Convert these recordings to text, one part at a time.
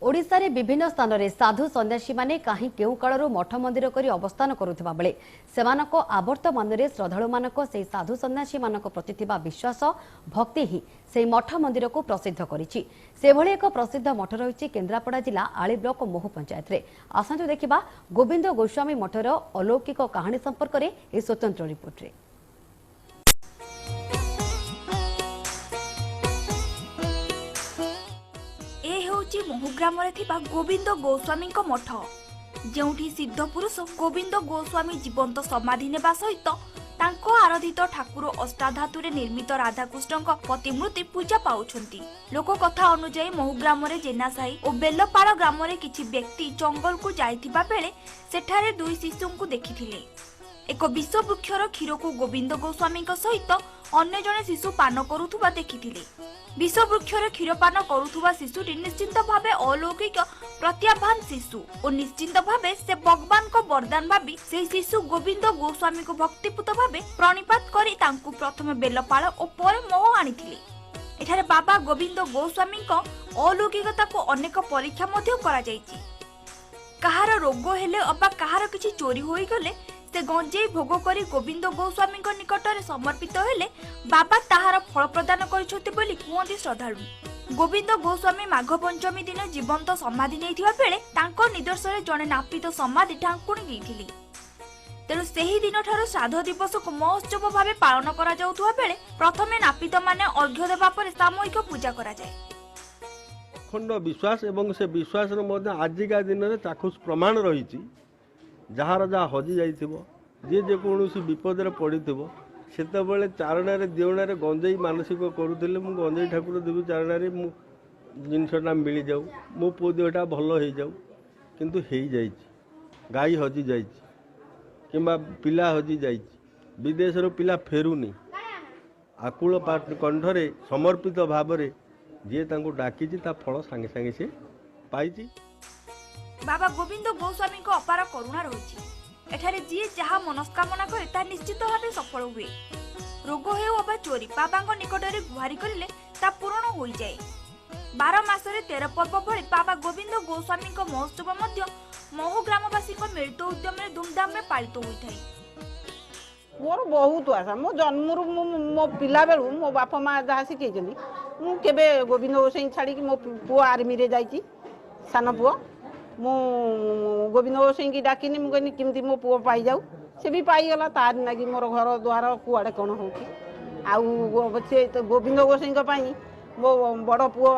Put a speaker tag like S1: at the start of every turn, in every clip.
S1: ଓଡ଼ିଶାରେ ବିଭିନ୍ନ ସ୍ଥାନରେ ସାଧୁ ସନ୍ନ୍ୟାସୀମାନେ କାହିଁ କେଉଁ କାଳରୁ ମଠ ମନ୍ଦିର କରି ଅବସ୍ଥାନ କରୁଥିବା ବେଳେ ସେମାନଙ୍କ ଆବର୍ତ୍ତମାନରେ ଶ୍ରଦ୍ଧାଳୁମାନଙ୍କ ସେହି ସାଧୁ ସନ୍ନ୍ୟାସୀମାନଙ୍କ ପ୍ରତି ଥିବା ବିଶ୍ୱାସ ଭକ୍ତି ହିଁ ସେହି ମଠ ମନ୍ଦିରକୁ ପ୍ରସିଦ୍ଧ କରିଛି। ସେଭଳି ଏକ ପ୍ରସିଦ୍ଧ ମଠ ରହିଛି କେନ୍ଦ୍ରାପଡ଼ା ଜିଲ୍ଲା ଆଳି ବ୍ଲକ ମହୁ ପଞ୍ଚାୟତରେ। ଆସନ୍ତୁ ଦେଖିବା ଗୋବିନ୍ଦ ଗୋସ୍ୱାମୀ ମଠର ଅଲୌକିକ କାହାଣୀ ସମ୍ପର୍କରେ ଏହି ସ୍ୱତନ୍ତ୍ର ରିପୋର୍ଟରେ।
S2: ହେଉଛି ମହୁ ଗ୍ରାମରେ ଥିବା ଗୋବିନ୍ଦ ଗୋସ୍ୱାମୀଙ୍କ ମଠ, ଯେଉଁଠି ସିଦ୍ଧ ପୁରୁଷ ଗୋବିନ୍ଦ ଗୋସ୍ୱାମୀ ଜୀବନ୍ତ ସମାଧି ନେବା ସହିତ ତାଙ୍କ ଆରାଧିତ ଠାକୁର ଅଷ୍ଟାଧାତୁରେ ନିର୍ମିତ ରାଧାକୃଷ୍ଣଙ୍କ ପ୍ରତିମୂର୍ତ୍ତି ପୂଜା ପାଉଛନ୍ତି। ଲୋକକଥା ଅନୁଯାୟୀ ମହୁ ଗ୍ରାମରେ ଜେନାସାହି ଓ ବେଲପାଳ ଗ୍ରାମରେ କିଛି ବ୍ୟକ୍ତି ଜଙ୍ଗଲକୁ ଯାଇଥିବା ବେଳେ ସେଠାରେ ଦୁଇ ଶିଶୁଙ୍କୁ ଦେଖିଥିଲେ। ଏକ ବିଷବୃକ୍ଷର କ୍ଷୀରକୁ ଗୋବିନ୍ଦ ଗୋସ୍ୱାମୀଙ୍କ ସହିତ ଅନ୍ୟ ଜଣେ ଶିଶୁ ପାନ କରୁଥିବା ଦେଖିଥିଲେ। ବିଷବୃକ୍ଷର କ୍ଷୀର ପାନ କରୁଥିବା ଶିଶୁଟି ନିଶ୍ଚିନ୍ତ ଭାବେ ଅଲୌକିକ ପ୍ରତ୍ୟାହ୍ବାନ ଶିଶୁ ଓ ନିଶ୍ଚିନ୍ତ ଭାବେ ସେ ଭଗବାନଙ୍କ ବରଦାନ ଭାବି ସେହି ଶିଶୁ ଗୋବିନ୍ଦ ଗୋସ୍ୱାମୀଙ୍କୁ ଭକ୍ତିପୂତ ଭାବେ ପ୍ରଣିପାତ କରି ତାଙ୍କୁ ପ୍ରଥମେ ବେଲପାଳ ଓ ପରେ ମୋହ ଆଣିଥିଲେ। ଏଠାରେ ବାବା ଗୋବିନ୍ଦ ଗୋସ୍ୱାମୀଙ୍କ ଅଲୌକିକତାକୁ ଅନେକ ପରୀକ୍ଷା ମଧ୍ୟ କରାଯାଇଛି। କାହାର ରୋଗ ହେଲେ ଅବା କାହାର କିଛି ଚୋରି ହୋଇଗଲେ ସେ ଗଞ୍ଜେଇ ଭୋଗ କରି ଗୋବିନ୍ଦ ଗୋସ୍ୱାମୀଙ୍କ ନିକଟରେ ସମର୍ପିତ ହେଲେ ବାବା ତାହାର ଫଳ ପ୍ରଦାନ କରିଛନ୍ତି ବୋଲି କୁହନ୍ତି ଶ୍ରଦ୍ଧାଳୁ। ଗୋବିନ୍ଦ ଗୋସ୍ୱାମୀ ମାଘ ପଞ୍ଚମୀ ଦିନ ଜୀବନ୍ତ ସମାଧି ନେଇଥିବା ବେଳେ ତାଙ୍କ ନିଦର୍ଶରେ ଜଣେ ନାପିତ ସମାଧି ଢାଙ୍କୁଣି ଦେଇଥିଲେ। ତେଣୁ ସେହି ଦିନଠାରୁ ଶ୍ରାଦ୍ଧ ଦିବସକୁ ମହୋତ୍ସବ ଭାବେ ପାଳନ କରାଯାଉଥିବା ବେଳେ ପ୍ରଥମେ ନାପିତମାନେ ଅର୍ଘ୍ୟ ଦେବା ପରେ ସାମୂହିକ ପୂଜା କରାଯାଏ।
S3: ଅଖଣ୍ଡ ବିଶ୍ୱାସ ଏବଂ ସେ ବିଶ୍ୱାସର ମଧ୍ୟ ଆଜିକା ଦିନରେ ଚାକ୍ଷୁଷ ପ୍ରମାଣ ରହିଛି। ଯାହାର ଯାହା ହଜି ଯାଇଥିବ, ଯିଏ ଯେକୌଣସି ବିପଦରେ ପଡ଼ିଥିବ, ସେତେବେଳେ ଚାରଣାରେ ଦିଅଣାରେ ଗଞ୍ଜେଇ ମାନସିକ କରୁଥିଲେ, ମୁଁ ଗଞ୍ଜେଇ ଠାକୁର ଦେବି ଚାରଣାରେ, ମୁଁ ଜିନିଷଟା ମିଳିଯାଉ, ମୋ ପୁଅ ଦେହଟା ଭଲ ହେଇଯାଉ। କିନ୍ତୁ ହେଇଯାଇଛି। ଗାଈ ହଜିଯାଇଛି କିମ୍ବା ପିଲା ହଜିଯାଇଛି, ବିଦେଶରୁ ପିଲା ଫେରୁନି, ଆକୁଳ କଣ୍ଠରେ ସମର୍ପିତ ଭାବରେ ଯିଏ ତାଙ୍କୁ ଡାକିଛି ତା ଫଳ ସାଙ୍ଗେ ସାଙ୍ଗେ ସିଏ ପାଇଛି।
S2: ବାବା ଗୋବିନ୍ଦ ଗୋସ୍ୱାମୀଙ୍କ ଅପାର କରୁଣା ରହିଛି। ଏଠାରେ ଯିଏ ଯାହା ମନସ୍କାମନା କରେ ତାହା ନିଶ୍ଚିତ ଭାବେ ସଫଳ ହୁଏ। ରୋଗ ହେଉ ଅବା ଚୋରି, ବାବାଙ୍କ ନିକଟରେ ଗୁହାରି କରିଲେ ତା ପୂରଣ ହୋଇଯାଏ। 12 ମାସରେ 13 ପର୍ବ ଭଳି ବାବା ଗୋବିନ୍ଦ ଗୋସ୍ୱାମୀଙ୍କ ମହୋତ୍ସବ ମଧ୍ୟ ମହୁ ଗ୍ରାମବାସୀଙ୍କ ମିଳିତ ଉଦ୍ୟମରେ ଧୁମଧାମରେ ପାଳିତ ହୋଇଥାଏ।
S4: ମୋର ବହୁତ ଆଶା। ମୋ ଜନ୍ମରୁ ମୁଁ ମୋ ପିଲାବେଳୁ ମୋ ବାପା ମା ଯାହା ଶିଖେଇଛନ୍ତି, ମୁଁ କେବେ ଗୋବିନ୍ଦ ଗୋସାଇଁ ଛାଡ଼ିକି। ମୋ ପୁଅ ଆର୍ମିରେ ଯାଇଛି, ସାନ ପୁଅ। ମୁଁ ଗୋବିନ୍ଦ ଗୋସାଇଁକି ଡାକିନି, ମୁଁ କହିନି କେମିତି ମୋ ପୁଅ ପାଇଯାଉ। ସେ ବି ପାଇଗଲା। ତାରି ନାଗି ମୋର ଘର ଦ୍ୱାର କୁଆଡ଼େ କ'ଣ ହେଉଛି। ଆଉ ସେ ଗୋବିନ୍ଦ ଗୋସାଇଁଙ୍କ ପାଇଁ ମୋ ବଡ଼ ପୁଅ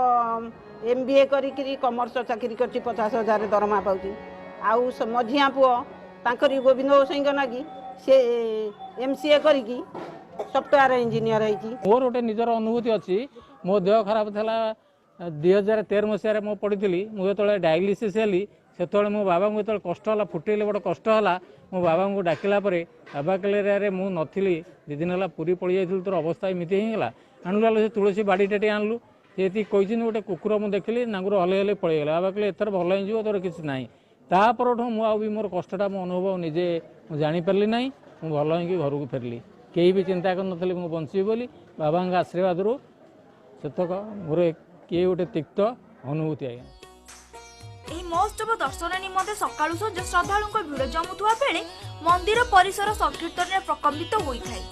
S4: MBA କରିକିରି କମର୍ସ ଚାକିରି କରିଛି, 50,000 ଦରମା ପାଉଛି। ଆଉ ମଝିଆ ପୁଅ ତାଙ୍କରି ଗୋବିନ୍ଦ ଗୋସାଇଁଙ୍କ ନାଗି ସେ MCA କରିକି ସଫ୍ଟୱେୟାର ଇଞ୍ଜିନିୟର ହେଇଛି।
S5: ମୋର ଗୋଟେ ନିଜର ଅନୁଭୂତି ଅଛି। ମୋ ଦେହ ଖରାପ ଥିଲା 2013 ମସିହାରେ, ମୁଁ ପଡ଼ିଥିଲି। ମୁଁ ଯେତେବେଳେ ଡାଇଲିସିସ୍ ହେଲି, ସେତେବେଳେ ମୋ ବାବାଙ୍କୁ ଯେତେବେଳେ କଷ୍ଟ ହେଲା, ଫୁଟେଇଲେ ବଡ଼ କଷ୍ଟ ହେଲା। ମୋ ବାବାଙ୍କୁ ଡାକିଲା ପରେ ବାବା କହିଲେ, ଆରେ ମୁଁ ନଥିଲି, 2 ଦିନ ହେଲା ପୁରୀ ପଳେଇ ଯାଇଥିଲି, ତୋର ଅବସ୍ଥା ଏମିତି ହେଇଗଲା। ଆଣିଲୁ ଆଲୁ ସେ ତୁଳସୀ ବାଡ଼ିଟା ଟିକେ ଆଣିଲୁ। ସେ ଏତିକି କହିଛନ୍ତି, ଗୋଟେ କୁକୁର ମୁଁ ଦେଖିଲି ନାଙ୍ଗୁର ହଲେଇ ହଲେଇ ପଳେଇଗଲା। ବାବା କହିଲେ, ଏଥର ଭଲ ହେଇଯିବ, ତୋର କିଛି ନାହିଁ। ତା ପରଠୁ ମୁଁ ଆଉ ବି ମୋର କଷ୍ଟଟା ମୁଁ ଅନୁଭବ ନିଜେ ମୁଁ ଜାଣିପାରିଲି ନାହିଁ। ମୁଁ ଭଲ ହେଇକି ଘରକୁ ଫେରିଲି। କେହି ବି ଚିନ୍ତା କରିନଥିଲି ମୁଁ ବଞ୍ଚିବି ବୋଲି। ବାବାଙ୍କ ଆଶୀର୍ବାଦରୁ ସେତକ ମୋର କିଏ ଗୋଟେ ତିକ୍ତ ଅନୁଭୂତି ଆଜ୍ଞା।
S2: ଏହି ମହୋତ୍ସବ ଦର୍ଶନ ନିମନ୍ତେ ସକାଳୁ ସଞ୍ଜ ଶ୍ରଦ୍ଧାଳୁଙ୍କ ଭିଡ଼ ଜମୁଥିବା ବେଳେ ମନ୍ଦିର ପରିସର ସଂକୀର୍ତ୍ତନରେ ପ୍ରକମ୍ପିତ ହୋଇଥାଏ।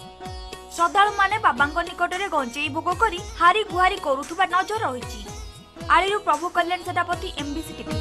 S2: ଶ୍ରଦ୍ଧାଳୁମାନେ ବାବାଙ୍କ ନିକଟରେ ଗଞ୍ଜେଇ ଭୋଗ କରି ହାରି ଗୁହାରି କରୁଥିବା ନଜର ରହିଛି। ଆଳିରୁ ପ୍ରଭୁ କଲ୍ୟାଣ ସେନାପତି, ଏମ୍ବିସି ଟିଭି।